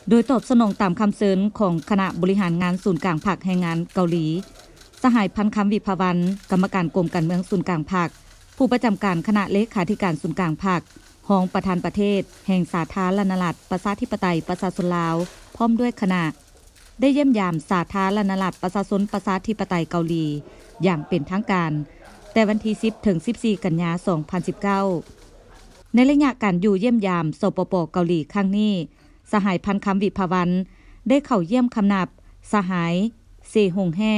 ໂດຍຕອບສະໜອງຕາມຄຳເຊີນຂອງຄະນະບໍລິຫານງານສູນກາງພັກແຮງງານເກົາຫຼີ, ສະຫາຍ ພັນຄຳ ວິພາວັນ ກຳມະການກົມການເມືອງສູນກາງພັກ, ຜູ້ປະຈຳການຄະນະເລຂາທິການສູນກາງພັກ, ຮອງປະທານປະເທດແຫ່ງສາທາລະນະລັດ ປະຊາທິປະໄຕ ປະຊາຊົນລາວ ພ້ອມດ້ວຍຄະນະ ໄດ້ຢ້ຽມຢາມສາທາລະນະລັດ ປະຊາຊົນ ປະຊາທິປະໄຕເກົາຫຼີ ຢ່າງເປັນທາງການ ແຕ່ວັນທີສິບ ເຖິງ ສິບສີ່ ກັນຍາ ສອງພັນສິບເກົ້າ. ໃນໄລຍະການຢູ່ຢ້ຽມຢາມ ສປປ ເກົາຫຼີ ຄັ້ງນີ້, ສະຫາຍ ພັນຄຳ ວິພາວັນ ໄດ້ເຂົ້າຢ້ຽມຄຳນັບ ສະຫາຍ ເຊ ຫົງແຮ່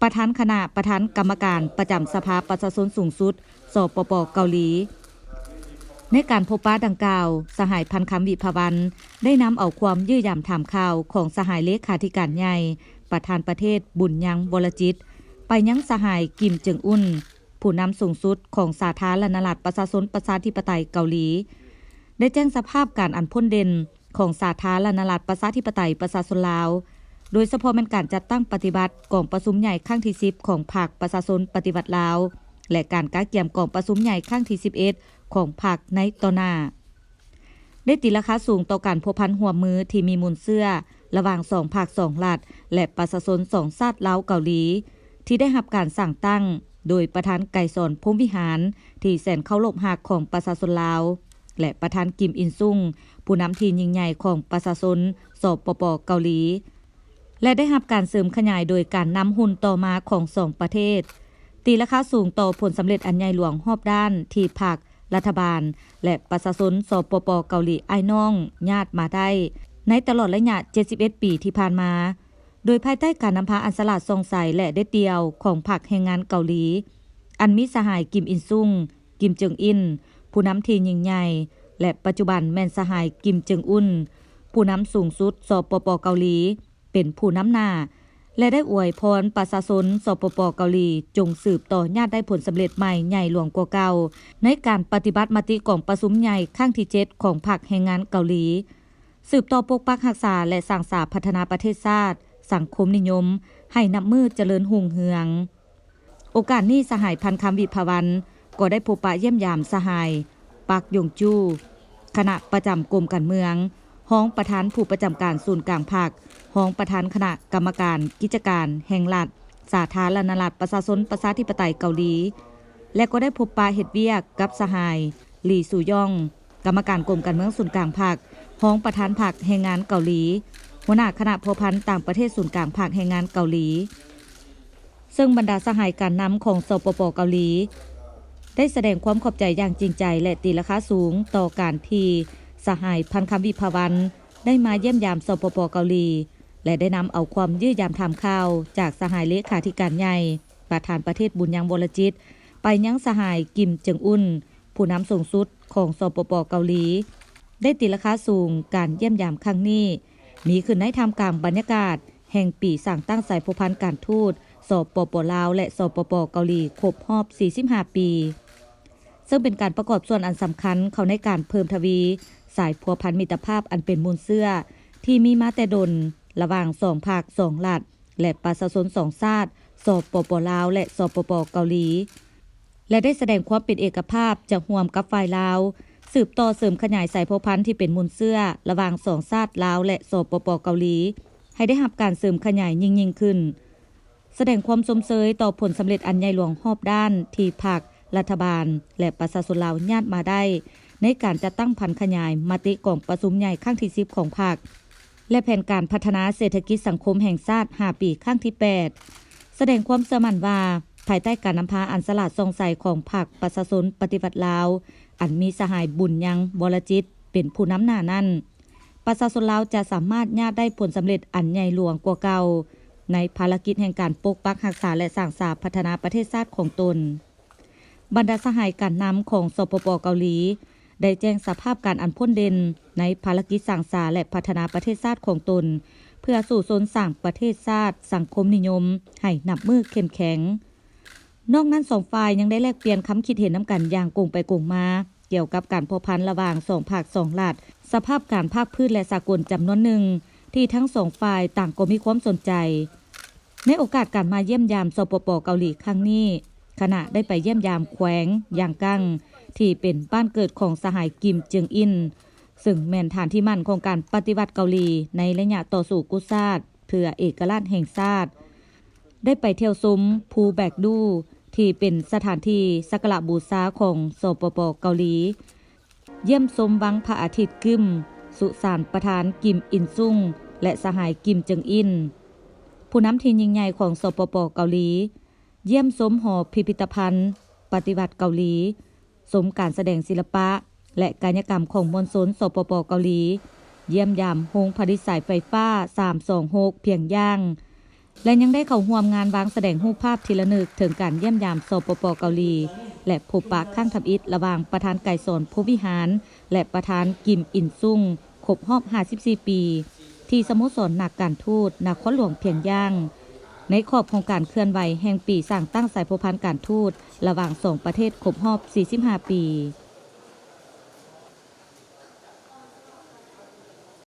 ປະທານຄະນະ ປະທານກຳມະການປະຈຳສະພາປະຊາຊົນສູງສຸດ ສປປ ເກົາຫຼີ. ໃນການພົບປະດັ່ງກ່າວ, ສະຫາຍ ພັນຄຳ ວິພາວັນ ໄດ້ນຳເອົາຄວາມຢ້ຽມຢາມຖາມຂ່າວຂອງສະຫາຍເລຂາທິການໃຫຍ່ ປະທານປະເທດ ບຸນຍັງ ວໍລະຈິດ ໄປຍັງສະຫາຍ ກິມ ເຈິງອຸນ ຜູ້ນຳສູງສຸດຂອງສາທາລະນະລັດ ປະຊາຊົນ ປະຊາທິປະໄຕເກົາຫຼີ, ໄດ້ແຈ້ງສະພາບການອັນພົ້ນເດັ່ນຂອງສາທາລະນະລັດ ປະຊາທິປະໄຕ ປະຊາຊົນລາວ, ໂດຍສະເພາະແມ່ນການຈັດຕັ້ງປະຕິບັດກອງປະຊຸມໃຫຍ່ຄັ້ງທີສິບ ຂອງພັກປະຊາຊົນປະຕິວັດລາວ ແລະ ການກະກຽມກອງປະຊຸມໃຫຍ່ຄັ້ງທີສິບເອັດ ຂອງພັກໃນຕໍ່ໜ້າ. ໄດ້ຕີລາຄາສູງຕໍ່ການພົວພັນຮ່ວມມືທີ່ມີມູນເຊື້ອລະຫວ່າງສອງພັກສອງລັດ ແລະ ປະຊາຊົນສອງຊາດລາວເກົາຫຼີ ທີ່ໄດ້ຮັບການສ້າງຕັ້ງໂດຍປະທານ ໄກສອນ ພົມວິຫານ ທີ່ແສນເຄົາລົບຮັກຂອງປະຊາຊົນລາວ ແລະ ປະທານ ກິມ ອິນຊຸງ ຜູ້ນຳທີ່ຍິ່ງໃຫຍ່ຂອງປະຊາຊົນ ສປປ ເກົາຫຼີ ແລະ ໄດ້ຮັບການເສີມຂະຫຍາຍໂດຍການນຳຮຸ່ນຕໍ່ມາຂອງສອງປະເທດ, ຕີລາຄາສູງຕໍ່ຜົນສຳເລັດອັນໃຫຍ່ຫຼວງຮອບດ້ານທີ່ພັກ, ລັດຖະບານ ແລະ ປະຊາຊົນ ສປປ ເກົາຫຼີອ້າຍນ້ອງຍາດມາໄດ້ໃນຕະຫຼອດໄລຍະເຈັດສິບເອັດປີທີ່ຜ່ານມາ, ໂດຍພາຍໃຕ້ການນຳພາອັນສະຫຼາດສ່ອງໃສ ແລະ ເດັດດ່ຽວຂອງພັກແຮງງານເກົາຫຼີ, ອັນມີສະຫາຍ ກິມ ອິນຊຸງ, ກິມ ເຈິງອິນ ຜູ້ນຳທີ່ຍິ່ງໃຫຍ່ ແລະ ປັດຈຸບັນແມ່ນສະຫາຍ ກິມ ເຈິງອຸນ ຜູ້ນຳສູງສຸດ ສປປ ເກົາຫຼີ ເປັນຜູ້ນຳໜ້າ ແລະ ໄດ້ອວຍພອນປະຊາຊົນ ສປປ ເກົາຫຼີ ຈົ່ງສືບຕໍ່ຍາດໄດ້ຜົນສຳເລັດໃໝ່ໃຫຍ່ຫຼວງກວ່າເກົ່າ ໃນການປະຕິບັດມະຕິກອງປະຊຸມໃຫຍ່ຄັ້ງທີເຈັດ ຂອງພັກແຮງງານເກົາຫຼີ, ສືບຕໍ່ປົກປັກຮັກສາ ແລະ ສ້າງສາພັດທະນາປະເທດຊາດ, ສັງຄົມນິຍົມ ໃຫ້ນັບມື້ຈະເລີນຮຸ່ງເຮືອງ. ໂອກາດນີ້ ສະຫາຍ ພັນຄຳ ວິພາວັນ ກໍໄດ້ພົບປະຢ້ຽມຢາມສະຫາຍ ປັກ ຢົງຈູ ຄະນະປະຈຳກົມການເມືອງ, ຮອງປະທານຜູ້ປະຈຳການສູນກາງພັກ, ຮອງປະທານຄະນະກຳມະການກິດຈະການແຫ່ງລັດ ສາທາລະນະລັດ ປະຊາຊົນ ປະຊາທິປະໄຕເກົາຫຼີ ແລະ ກໍໄດ້ພົບປະເຮັດວຽກກັບສະຫາຍ ຫຼີ ຊູຢອງ ກຳມະການກົມການເມືອງສູນກາງພັກ, ຮອງປະທານພັກແຮງງານເກົາຫຼີ, ຫົວໜ້າຄະນະພົວພັນຕ່າງປະເທດສູນກາງພັກແຮງງານເກົາຫຼີ. ເຊິ່ງບັນດາສະຫາຍການນຳຂອງ ສປປ ເກົາຫຼີ ໄດ້ສະແດງຄວາມຂອບໃຈຢ່າງຈິງໃຈ ແລະ ຕີລາຄາສູງຕໍ່ການທີ່ສະຫາຍ ພັນຄຳ ວິພາວັນ ໄດ້ມາຢ້ຽມຢາມ ສປປ ເກົາຫຼີ ແລະ ໄດ້ນຳເອົາຄວາມຢ້ຽມຢາມຖາມຂ່າວຈາກສະຫາຍເລຂາທິການໃຫຍ່ ປະທານປະເທດ ບຸນຍັງ ວໍລະຈິດ ໄປຍັງສະຫາຍ ກິມ ເຈິງອຸນ ຜູ້ນຳສູງສຸດຂອງ ສປປ ເກົາຫຼີ ໄດ້ຕີລາຄາສູງການຢ້ຽມຢາມຄັ້ງນີ້ ມີຂຶ້ນໃນທ່າມກາງບັນຍາກາດແຫ່ງປີສ້າງຕັ້ງສາຍພົວພັນການທູດ ສປປ ລາວ ແລະ ສປປ ເກົາຫຼີ ຄົບຮອບສີ່ສິບຫ້າປີ, ເຊິ່ງເປັນການປະກອບສ່ວນອັນສຳຄັນເຂົ້າໃນການເພີ່ມທະວີສາຍພົວພັນມິດຕະພາບອັນເປັນມູນເຊື້ອ ທີ່ມີມາແຕ່ດົນລະຫວ່າງສອງພັກສອງລັດ ແລະ ປະຊາຊົນສອງຊາດ ສປປ ລາວ ແລະ ສປປ ເກົາຫຼີ ແລະ ໄດ້ສະແດງຄວາມເປັນເອກະພາບຈະຮ່ວມກັບຝ່າຍລາວ ສືບຕໍ່ເສີມຂະຫຍາຍສາຍພົວພັນທີ່ເປັນມູນເຊື້ອລະຫວ່າງສອງຊາດລາວ ແລະ ສປປ ເກົາຫຼີ ໃຫ້ໄດ້ຮັບການເສີມຂະຫຍາຍຍິ່ງໆຂຶ້ນ, ສະແດງຄວາມຊົມເຊີຍຕໍ່ຜົນສຳເລັດອັນໃຫຍ່ຫຼວງຮອບດ້ານທີ່ພັກ, ລັດຖະບານ ແລະ ປະຊາຊົນລາວຍາດມາໄດ້ ໃນການຈັດຕັ້ງຜັນຂະຫຍາຍມະຕິກອງປະຊຸມໃຫຍ່ຄັ້ງທີສິບຂອງພັກ ແລະ ແຜນການພັດທະນາເສດຖະກິດສັງຄົມແຫ່ງຊາດຫ້າປີຄັ້ງທີແປດ, ສະແດງຄວາມເຊື່ອໝັ້ນວ່າ ພາຍໃຕ້ການນຳພາອັນສະຫຼາດສ່ອງໃສຂອງພັກປະຊາຊົນປະຕິວັດລາວ ອັນມີສະຫາຍ ບຸນຍັງ ວໍລະຈິດ ເປັນຜູ້ນຳໜ້ານັ້ນ, ປະຊາຊົນລາວຈະສາມາດຍາດໄດ້ຜົນສຳເລັດອັນໃຫຍ່ຫຼວງກວ່າເກົ່າ ໃນພາລະກິດແຫ່ງການປົກປັກຮັກສາ ແລະ ສ້າງສາພັດທະນາປະເທດຊາດຂອງຕົນ. ບັນດາສະຫາຍການນຳຂອງ ສປປ ເກົາຫຼີ ໄດ້ແຈ້ງສະພາບການອັນພົ້ນເດັ່ນໃນພາລະກິດສ້າງສາ ແລະ ພັດທະນາປະເທດຊາດຂອງຕົນ ເພື່ອສູ້ຊົນສ້າງປະເທດຊາດສັງຄົມນິຍົມໃຫ້ນັບມື້ເຂັ້ມແຂງ. ນອກນັ້ນ ສອງຝ່າຍຍັງໄດ້ແລກປ່ຽນຄຳຄິດເຫັນນຳກັນຢ່າງກົງໄປກົງມາ ກ່ຽວກັບການພົວພັນລະຫວ່າງສອງພັກສອງລັດ, ສະພາບການພາກພື້ນ ແລະ ສາກົນຈຳນວນໜຶ່ງ ທີ່ທັງສອງຝ່າຍຕ່າງກໍມີຄວາມສົນໃຈ. ໃນໂອກາດການມາຢ້ຽມຢາມ ສປປ ເກົາຫຼີຄັ້ງນີ້, ຄະນະໄດ້ໄປຢ້ຽມຢາມແຂວງຢາງກັງ ທີ່ເປັນບ້ານເກີດຂອງສະຫາຍ ກິມ ເຈິງອິນ, ເຊິ່ງແມ່ນຖານທີ່ໝັ້ນຂອງການປະຕິວັດເກົາຫຼີໃນໄລຍະຕໍ່ສູ້ກູ້ຊາດເພື່ອເອກະລາດແຫ່ງຊາດ, ໄດ້ໄປທ່ຽວຊົມພູແບກດູ ທີ່ເປັນສະຖານທີ່ສັກກາລະບູຊາຂອງ ສປປ ເກົາຫຼີ, ຢ້ຽມຊົມວັງພະອາທິດກຶ້ມ, ສຸສານປະທານ ກິມ ອິນຊຸງ ແລະ ສະຫາຍ ກິມ ເຈິງອິນ, ຜູ້ນຳທີ່ຍິ່ງໃຫຍ່ຂອງ ສປປ ເກົາຫຼີ, ຢ້ຽມຊົມຫໍພິພິທະພັນປະຕິວັດເກົາຫຼີ, ຊົມການສະແດງສິລະປະ ແລະ ກາຍະກຳຂອງມວນຊົນ ສປປ ເກົາຫຼີ, ຢ້ຽມຢາມໂຮງຜະລິດສາຍໄຟຟ້າ ສາມສອງຫົກ ພຽງຢາງ ແລະ ຍັງໄດ້ເຂົ້າຮ່ວມງານວາງສະແດງຮູບພາບທີ່ລະນຶກເຖິງການຢ້ຽມຢາມ ສປປ ເກົາຫຼີ ແລະ ພົບປະຄັ້ງທຳອິດລະຫວ່າງປະທານ ໄກສອນ ພົມວິຫານ ແລະ ປະທານ ກິມ ອິນຊຸງ ຄົບຮອບຫ້າສິບສີ່ປີ ທີ່ສະໂມສອນນັກການທູດນະຄອນຫຼວງພຽງຢາງ ໃນຂອບຂອງການເຄື່ອນໄຫວແຫ່ງປີສ້າງຕັ້ງສາຍພົວພັນການທູດລະຫວ່າງສອງປະເທດຄົບຮອບສີ່ສິບຫ້າປີ.